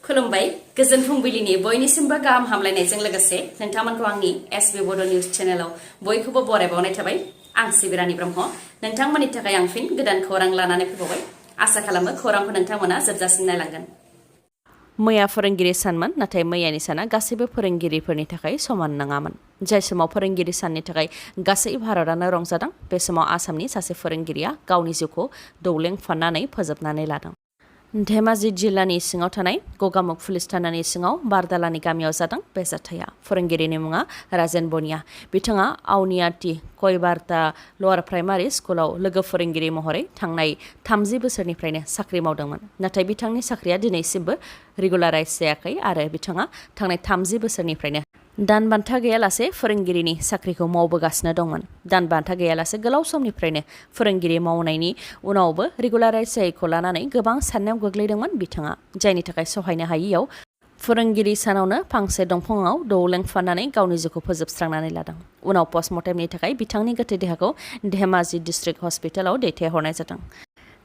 खुलुमबाय गोजोन फुंबिलिनि बयनिसिमबो गाहाम हामलायनायजों लोगोसे नोंथांमोनखौ आंनि एसबी बड' निउज चेनेलाव बयखौबो बरायबावनाय थाबाय। आं सिबिरानि ब्रह्म नोंथांमोननि थाखाय आं फिन गोदान खौरां लानानै फैबावबाय। आसा खालामो खौरांखौ नोंथांमोना जोबजासिम नायलांगोन। मैया फोरोंगिरि सानमोन, नाथाय मैयानि साना गासैबो फोरोंगिरिफोरनि थाखाय समान नङामोन। जाय समाव फोरोंगिरि साननि थाखाय गासै भारतआनो रंजादों, बे समाव आसामनि सासे फोरोंगिरिया गावनि जिउखौ दौलेंफाननानै फोजोबनानै लादों। धेमाजि जिल्लानि सिङाव थानाय गगामुख पुलिस थानानि सिङाव बारदालानि गामियाव जादों बे जाथाया। फोरोंगिरिनि मुङा राजेन बनिया। बिथाङा आवनियाति कयबार्ता लवार प्राइमारि स्कुलाव लोगो फोरोंगिरि महरै थांनाय 30 बोसोरनिफ्रायनो साख्रि मावदोंमोन। नाथाय बिथांनि साख्रिया दिनैसिमबो रेगुलाराइज जायाखै आरो बिथाङा थांनाय 30 बोसोरनिफ्रायनो दान बान्था गैयालासे फोरोंगिरिनि साख्रिखौ मावबोगासिनो दंमोन। दान बान्था गैयालासे गोलाव समनिफ्रायनो फोरोंगिरि मावनायनि उनावबो रेगुलाराइज जायैखौ लानानै गोबां साननायाव गोग्लैदोंमोन बिथाङा, जायनि थाखाय सहायनो हायैयाव फोरोंगिरि सानावनो फांसे दंफाङाव दौलेंफाननानै गावनि जिउखौ फोजोबस्रांनानै लादों। उनाव पस्टमर्टेमनि थाखाय बिथांनि गोथै देहाखौ धेमाजि डिस्ट्रिक्ट हस्पिटालाव दैथायहरनाय जादों।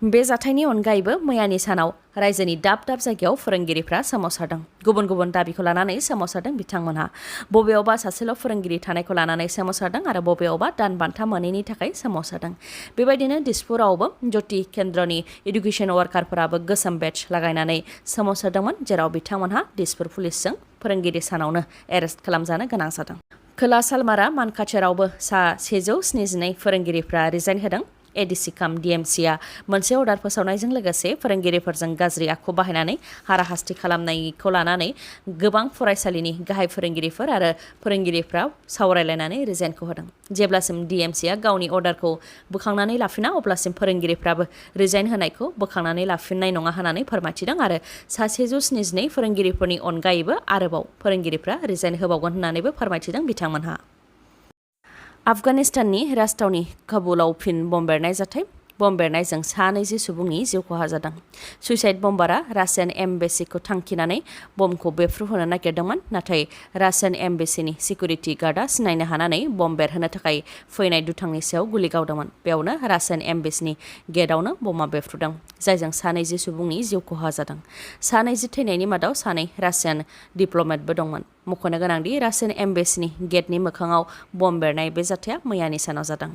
बे जाथायनि अनगायैबो मैयानि सानाव रायजोनि दाब दाब जायगायाव फोरोंगिरिफ्रा सोमावसारदों। गुबुन गुबुन दाबिखौ लानानै सोमावसारदों बिथांमोनहा। बबेयावबा सासेल' फोरोंगिरि थानायखौ लानानै सोमावसारदों आरो बबेयावबा दान बान्था मोनैनि थाखाय सोमावसारदों। बेबायदिनो दिसपुरावबो ज्यति केन्द्रनि इडुकेसन वार्कारफोराबो गोसोम बेड्ज लागायनानै सोमावसारदोंमोन, जेराव बिथांमोनहा दिसपुर पुलिसजों फोरोंगिरि सानावनो एरेस्ट खालामजानो गोनां जादों। खोला सालमारा मानकाचेरावबो सा 172 फोरोंगिरिफ्रा रिजाइन होदों। एडिसि काम डिएमसिआ मोनसे अर्डार फोसावनायजों लोगोसे फोरोंगिरिफोरजों गाज्रि आखु बाहायनानै हाराहास्ति खालामनायखौ लानानै गोबां फरायसालिनि गाहाय फोरोंगिरिफोर आरो फोरोंगिरिफ्रा सावरायलायनानै रिजाइनखौ होदों। जेब्लासिम डिएमसिआ गावनि अर्डारखौ बोखांनानै लाफिना अब्लासिम फोरोंगिरिफ्राबो रिजाइन होनायखौ बोखांनानै लाफिननाय नङा होननानै फोरमायथिदों आरो सा 172 फोरोंगिरिफोरनि अनगायैबो आरोबाव फोरोंगिरिफ्रा रिजाइन होबावगोन होननानैबो फोरमायथिदों बिथांमोनहा। आफगानिस्ताननि राजथावनि काबुलाव फिन बम बेरनाय जाथाय। बम बेरनायजों 26 सुबुंनि जिउ खहा जादों। सुइसाइड बम्बारा रासियान एम्बेसिखौ थांखिनानै बमखौ बेफ्रुहोनो नागिरदोंमोन, नाथाय रासियान एम्बेसिनि सिकिउरिटि गार्डआ सिनायनो हानानै बम बेरहोनो थाखाय फैनाय दुथांनि सायाव गुलि गावदोंमोन। बेयावनो रासियान एम्बेसिनि गेटआवनो बमा बेफ्रुदों, जायजों 26 सुबुंनि जिउ खहा जादों। 26 थैनायनि मादाव 2 रासियान डिप्ल'मेटबो दंमोन। मख'नो गोनांदि रासियान एम्बेसिनि गेटनि मोखाङाव बम बेरनाय बे जाथाया मैयानि सानाव जादों।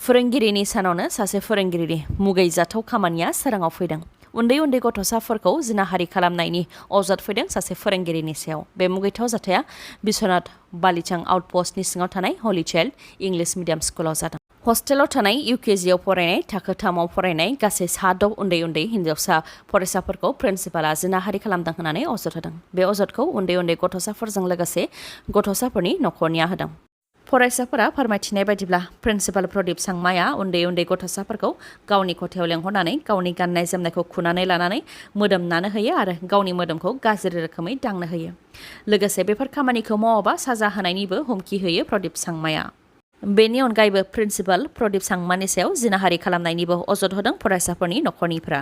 फोरोंगिरिनि सानावनो सासे फोरोंगिरिनि मुगैजाथाव खामानिया सोराङाव फैदों। उन्दै उन्दै गथ'साफोरखौ जिनाहारि खालामनायनि अजद फैदों सासे फोरोंगिरिनि सायाव। बे मुगैथाव जाथाया बिश्वनाथ बालिचां आउटपस्टनि सिङाव थानाय हलि चाइल्ड इंलिश मिडियाम स्कुलाव जादों। हस्टेलाव थानाय इउकेजिआव फरायनाय थाखो 3आव फरायनाय गासै 7 उन्दै उन्दै हिन्जावसा फरायसाफोरखौ प्रिन्सिपालआ जिनाहारि खालामदों होननानै अजद होदों। बे अजदखौ उन्दै उन्दै गथ'साफोरजों लोगोसे गथ'साफोरनि नखरनिया होदों। फरायसाफोरा फोरमायथिनाय बायदिब्ला प्रिन्सिपाल प्रदीप सांमाया उन्दै उन्दै गथ'साफोरखौ गावनि खथायाव लेंहरनानै गावनि गाननाय जोमनायखौ खुनानै लानानै मोदोमनानै होयो आरो गावनि मोदोमखौ गाज्रि रोखोमै दांनो होयो। लोगोसे बेफोर खामानिखौ मावाबा साजा होनायनिबो हुमखि होयो प्रदीप सांमाया। बेनि अनगायैबो प्रिन्सिपाल प्रदीप सांमानि सायाव जिनाहारि खालामनायनिबो अजद होदों फरायसाफोरनि नखरनिफ्रा।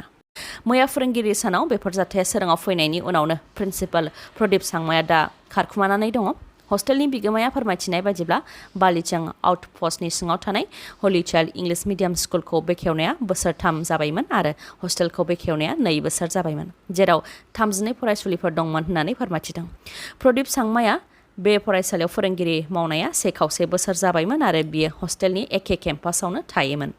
मैया फोरोंगिरि सानाव बेफोर जाथाया सोराङाव फैनायनि उनावनो प्रिन्सिपाल प्रदीप सांमाया दा खारखुमानानै दङ। हस्टेलनि बिगोमाया फोरमायथिनाय बायदिब्ला बालिचां आउटपस्टनि सिङाव थानाय हलि चाइल्ड इंलिश मिडियाम स्कुलखौ बेखेवनाया बोसोरथाम जाबायमोन आरो हस्टेलखौ बेखेवनाया 2 बोसोर जाबायमोन, जेराव 32 फरायसुलिफोर दंमोन होननानै फोरमायथिदों। प्रदीप सांमाया बे फरायसालियाव फोरोंगिरि मावनाया 1 बोसोर जाबायमोन आरो बियो हस्टेलनि एखे केम्पासावनो थायोमोन।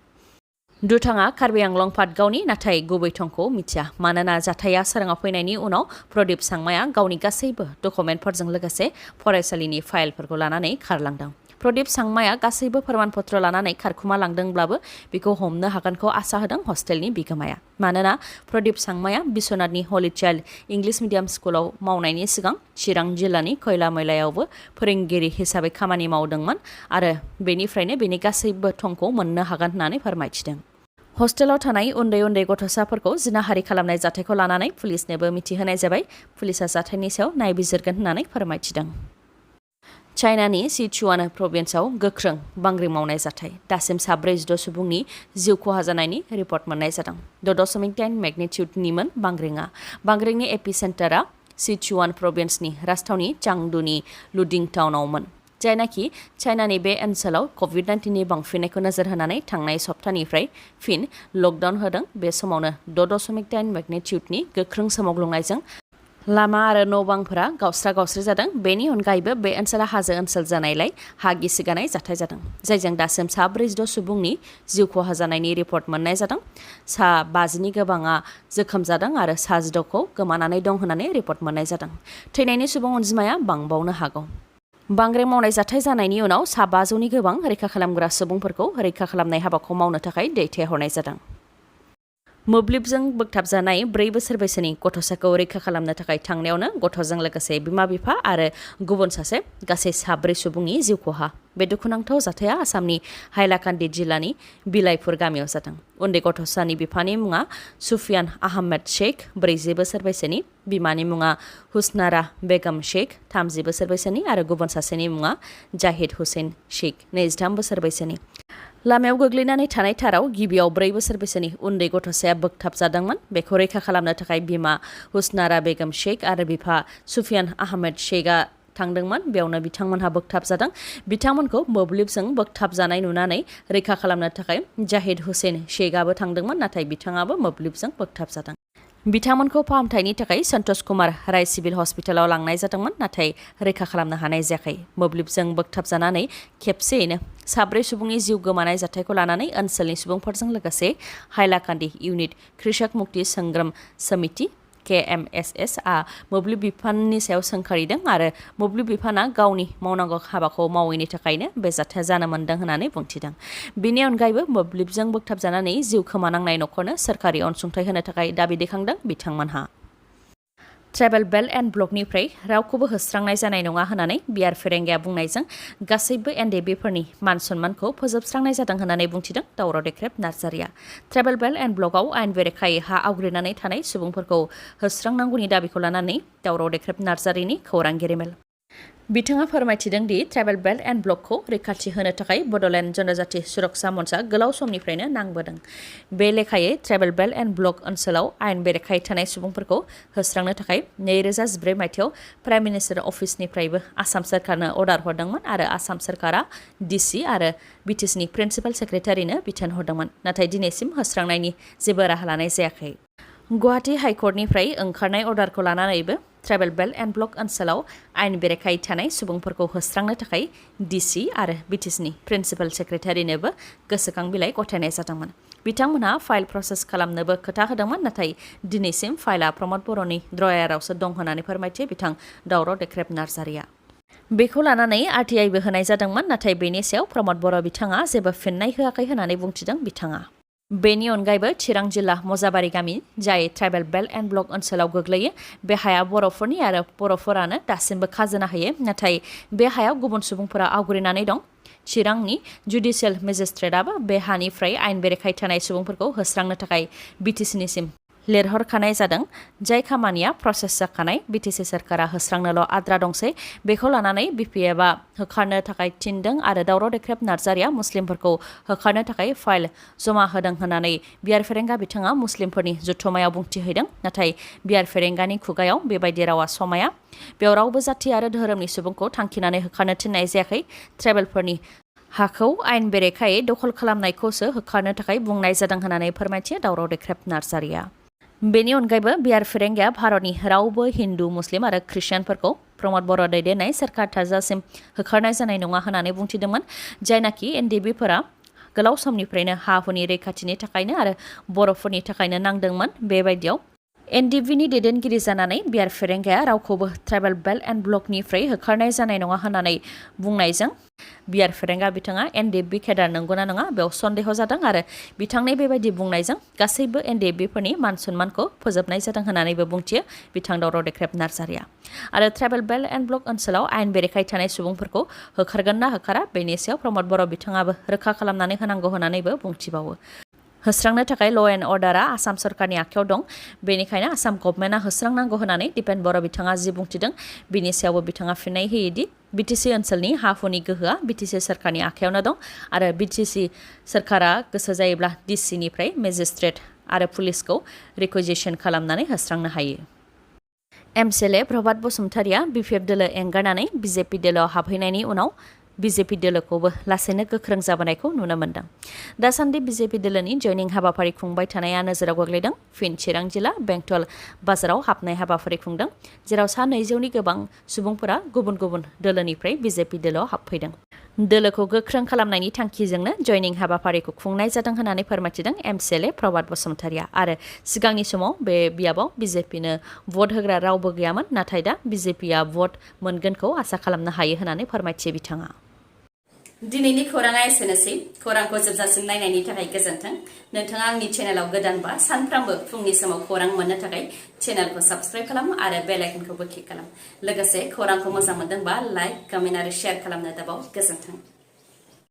दुथाङा कार्बि आंलं पाटगावनि, नाथाय गुबै थंखौ मिथिया। मानोना जाथाया सोराङाव फैनायनि उनाव प्रदीप सांमाया गावनि गासैबो डकुमेन्टफोरजों लोगोसे फरायसालिनि फाइलफोरखौ लानानै खारलांदों। प्रदीप सांमाया गासैबो फोरमानपत्र लानानै खारखुमा लांदोंब्लाबो बेखौ हमनो हागोनखौ आसा होदों हस्टेलनि बिगोमाया। मानोना प्रदीप सांमाया बिश्वनाथनि हलि चाइल्ड इंलिश मिडियाम स्कुलाव मावनायनि सिगां चिरां जिल्लानि खैला मैलायावबो फोरोंगिरि हिसाबै खामानि मावदोंमोन आरो बेनिफ्रायनो बेनि गासैबो थंखौ मोननो हागोन होननानै फोरमायथिदों। हस्टेलाव थानाय उन्दै उन्दै गथ'साफोरखौ जिनाहारि खालामनाय जाथायखौ लानानै पुलिसनोबो मिथिहोनाय जाबाय। पुलिसा जाथायनि सायाव नायबिजिरगोन होननानै फोरमायथिदों। चाइनानि सिचुआन प्रभिन्सआव गोख्रों बांग्रिं मावनाय जाथाय। दासिम 46 सुबुंनि जिउ खहा जानायनि रिपर्ट मोननाय जादों। 6.9 मेगनिट्युडनिमोन बांग्रिंआ। बांग्रिंनि एपिसेन्टारा सिचुआन प्रभिन्सनि राजथावनि चांडुनि लुडिं टाउनावमोन। जायनाखि चाइनानि बे ओनसोलाव कभिड-19नि बांफिननायखौ नोजोर होनानै थांनाय सप्तानिफ्राय फिन लकडाउन होदों। बे समावनो 6.9 मेगनिट्युडनि गोख्रों सोमावग्लुंनायजों लामा आरो न' बांफोरा गावस्रा-गावस्रि जादों। बेनि अनगायैबो बे ओनसोला हाजो ओनसोल जानायलाय हा गिसिगानाय जाथाय जादों, जायजों दासिम सा 46 सुबुंनि जिउ खहा जानायनि रिपर्ट मोननाय जादों। सा 50नि गोबाङा जोखोम जादों आरो सा 16खौ गोमानानै दं होननानै रिपर्ट मोननाय जादों। थैनायनि सुबुं अनजिमाया बांबावनो हागौ। बांग्रिं मावनाय जाथाय जानायनि उनाव सा 500नि गोबां रैखा खालामग्रा सुबुंफोरखौ रैखा खालामनाय हाबाखौ मावनो थाखाय दैथायहरनाय जादों। मोब्लिबजों बोगथाबजानाय 4 बोसोर बैसोनि गथ'साखौ रैखा खालामनो थाखाय थांनायावनो गथ'जों लोगोसे बिमा-बिफा आरो गुबुन सासे गासै 4 सुबुंनि जिउ खहा। बे दुखुनांथाव जाथाया आसामनि हाइलाकान्दि जिल्लानि बिलाइपुर गामियाव जादों। उन्दै गथ'सानि बिफानि मुङा सुफियान आहमेद शेख, 40 बोसोर बैसोनि, बिमानि मुङा हुसनारा बेगम शेख, 30 बोसोर बैसोनि आरो गुबुन सासेनि मुङा जाहिद हुसैन शेख, 23 बोसोर बैसोनि। लामायाव गोग्लैनानै थानाय थाराव गिबियाव 4 बोसोर बैसोनि उन्दै गथ'साया बोगथाबजादोंमोन। बेखौ रैखा खालामनो थाखाय बिमा हुसनारा बेगम शेख आरो बिफा सुफियान आहमेद शेखआ थांदोंमोन। बेयावनो बिथांमोनहा बोगथाबजादों। बिथांमोनखौ मोब्लिबजों बोगथाबजानाय नुनानै रैखा खालामनो थाखाय जाहिद हुसैन शेखआबो थांदोंमोन, नाथाय बिथाङाबो मोब्लिबजों बोगथाबजादों। बिथांमोनखौ फाहामथायनि थाखाय सन्तोष कुमार राय सिभिल हस्पिटालाव लांनाय जादोंमोन, नाथाय रैखा खालामनो हानाय जायाखै। मोब्लिबजों बोगथाबजानानै खेबसेयैनो 4 सुबुंनि जिउ गोमानाय जाथायखौ लानानै ओनसोलनि सुबुंफोरजों लोगोसे हाइलाकान्दि इउनिट कृषक मुक्ति संग्राम समिति KMSS आ मोब्लिब बिफाननि सायाव सोंखारिदों आरो मोब्लिब बिफाना गावनि मावनांगौ हाबाखौ मावैनि थाखायनो बे जाथाया जानो मोन्दों होननानै बुंथिदों। बेनि अनगायैबो मोब्लिबजों बोगथाबजानानै जिउ खोमानांनाय न'खरनो सोरखारि अनसुंथाइ होनो थाखाय दाबि दैखांदों बिथांमोनहा। ट्राइबेल बेल्ट एन्ड ब्लकनिफ्राय रावखौबो होस्रांनाय जानाय नङा होननानै बिआर फेरेंगाया बुंनायजों गासैबो NDBफोरनि मान सन्मानखौ फोजोबस्रांनाय जादों होननानै बुंथिदों दावराव देख्रेब नार्जारिया। ट्राइबेल बेल्ट एन्ड ब्लकआव आयेन बेरेखायै हा आवग्रिनानै थानाय सुबुंफोरखौ होस्रांनांगौनि दाबिखौ लानानै दावराव देख्रेब नार्जारिनि खौरांगिरि मेल। बिथाङा फोरमायथिदों दि ट्राइबेल बेल्ट एन्ड ब्लकखौ रैखाथि होनो थाखाय बड'लेण्ड जनजाति सुरक्षा मन्चआ गोलाव समनिफ्रायनो नांबोदों। बे लेखायै ट्राइबेल बेल्ट एन्ड ब्लक ओनसोलाव आयेन बेरेखायै थानाय सुबुंफोरखौ होस्रांनो थाखाय 2014 मायथाइयाव प्राइम मिनिस्टार अफिसनिफ्रायबो आसाम सोरखारनो अर्डार हरदोंमोन आरो आसाम सोरखारा DC आरो BTCनि प्रिन्सिपाल सेक्रेटारिनो बिथोन हरदोंमोन, नाथाय दिनैसिम होस्रांनायनि जेबो राहा लानाय जायाखै। गुवाहाटी हाइकर्टनिफ्राय ओंखारनाय अर्डारखौ लानानैबो ट्राइबेल बेल्ट एन्ड ब्लक ओनसोलाव आयेन बेरेखायै थानाय सुबुंफोरखौ होस्रांनो थाखाय DC आरो BTCनि प्रिन्सिपाल सेक्रेटारिनोबो गोसोखां बिलाइ गथायनाय जादोंमोन। बिथांमोनहा फाइल प्रसेस खालामनोबो खोथा होदोंमोन, नाथाय दिनैसिम फाइलआ प्रमद बर'नि ड्रयारावसो दं होननानै फोरमायथियो बिथां दावराव देख्रेब नार्जारिया। बेखौ लानानै RTIबो होनाय जादोंमोन, नाथाय बेनि सायाव प्रमद बर' बिथाङा जेबो फिननाय होआखै होननानै बुंथिदों बिथाङा। बेनि अनगायैबो चिरां जिल्ला मजाबारि गामि, जाय ट्राइबेल बेल्ट एन्ड ब्लक ओनसोलाव गोग्लैयो, बे हाया बर'फोरनि आरो बर'फोरानो दासिमबो खाजोना होयो, नाथाय बे हायाव गुबुन सुबुंफोरा आवग्रिनानै दं। चिरांनि जुडिसियेल मेजिस्ट्रेटआबो बे हानिफ्राय आयेन बेरेखायै थानाय सुबुंफोरखौ होस्रांनो थाखाय BTCनिसिम लिरहरखानाय जादों, जाय खामानिया प्रसेस जाखानाय। BTC सोरखारा होस्रांनोल' आद्रा दंसै। बेखौ लानानै BPFआ होखारनो थाखाय थिनदों आरो दावराव देख्रेब नार्जारिया मुस्लिमफोरखौ होखारनो थाखाय फाइल जमा होदों होननानै बिआर फेरेंगा बिथाङा मुस्लिमफोरनि जुथुमायाव बुंथिहैदों, नाथाय बिआर फेरेंगानि खुगायाव बेबायदि रावा समाया। बेयाव रावबो जाथि आरो धोरोमनि सुबुंखौ थांखिनानै होखारनो थिननाय जायाखै। ट्राइबेलफोरनि हाखौ आयेन बेरेखायै दखल खालामनायखौसो होखारनो थाखाय बुंनाय जादों होननानै फोरमायथियो दावराव देख्रेब नार्जारिया। बेनि अनगायैबो बिआर फेरेंगाया भारतनि रावबो हिन्दु, मुस्लिम आरो ख्रिस्टियानफोरखौ प्रमद बर' दैदेननाय सोरखार थाजासिम होखारनाय जानाय नङा होननानै बुंथिदोंमोन, जायनाखि NDBफोरा गोलाव समनिफ्रायनो हा-हुनि रैखाथिनि थाखायनो आरो बर'फोरनि थाखायनो नांदोंमोन। बेबायदियाव NDBनि दैदेनगिरि जानानै बिआर फेरेंगाया रावखौबो ट्राइबेल बेल्ट एन्ड ब्लकनिफ्राय होखारनाय जानाय नङा होननानै बुंनायजों बिआर फेरेंगा बिथाङा NDB केडार नंगौना नङा बेयाव सन्देह जादों आरो बिथांनि बेबायदि बुंनायजों गासैबो NDBफोरनि मान सन्मानखौ फोजोबनाय जादों होननानैबो बुंथियो बिथां दावराव देख्रेब नार्जारिया। आरो ट्राइबेल बेल्ट एन्ड ब्लक ओनसोलाव आयेन बेरेखायै थानाय सुबुंफोरखौ होखारगोन ना होखारा बेनि सायाव प्रमद बर' बिथाङाबो रोखा खालामनानै होनांगौ होननानैबो बुंथिबावो। होस्रांनो थाखाय ल' एन्ड अर्डारआ आसाम सरकारनि आखायाव दं, बेनिखायनो आसाम गभर्नमेन्टआ होस्रांनांगौ होननानै दिपेन बर' बिथाङा जि बुंथिदों बिनि सायावबो बिथाङा फिननाय होयोदि BTC ओनसोलनि हा-हुनि गोहोआ BTC सोरखारनि आखायावनो दं आरो BTC सोरखारा गोसो जायोब्ला DCनिफ्राय मेजिस्ट्रेट आरो पुलिसखौ रिकुइजिसन खालामनानै होस्रांनो हायो। MCLA प्रभात बसुमतारिया BPF दोलो एंगारनानै BJP दोलोआव हाबहैनायनि उनाव बिजेपि दोलोखौबो लासैनो गोख्रों जाबोनायखौ नुनो मोन्दों। दासान्दि बिजेपि दोलोनि जयनिं हाबाफारि खुंबाय थानाया नोजोराव गोग्लैदों। फिन चिरां जिल्ला बेंटल बाजाराव हाबनाय हाबाफारि खुंदों, जेराव सा 200नि गोबां सुबुंफोरा गुबुन गुबुन दोलोनिफ्राय बिजेपि दोलोआव हाबफैदों। दोलोखौ गोख्रों खालामनायनि थांखिजोंनो जयनिं हाबाफारिखौ खुंनाय जादों होननानै फोरमायथिदों एमसिएलए प्रभात बसुमतारिया। आरो सिगांनि समाव बे बियाबाव बिजेपिनो भट होग्रा रावबो गैयामोन, नाथाय दा बिजेपिया भट मोनगोनखौ आसा खालामनो हायो होननानै फोरमायथियो बिथाङा। दिनैनि खौराङा एसेनोसै। खौरांखौ जोबजासिम नायनायनि थाखाय गोजोन्थों। नोंथाङा आंनि चेनेलाव गोदानबा सानफ्रामबो फुंनि समाव खौरां मोननो थाखाय चेनेलखौ साबस्क्राइब खालाम आरो बेल आइकनखौबो क्लिक खालाम। लोगोसे खौरांखौ मोजां मोनदोंबा लाइक, कमेन्ट आरो शेयार खालामनो दाबाव। गोजोन्थों।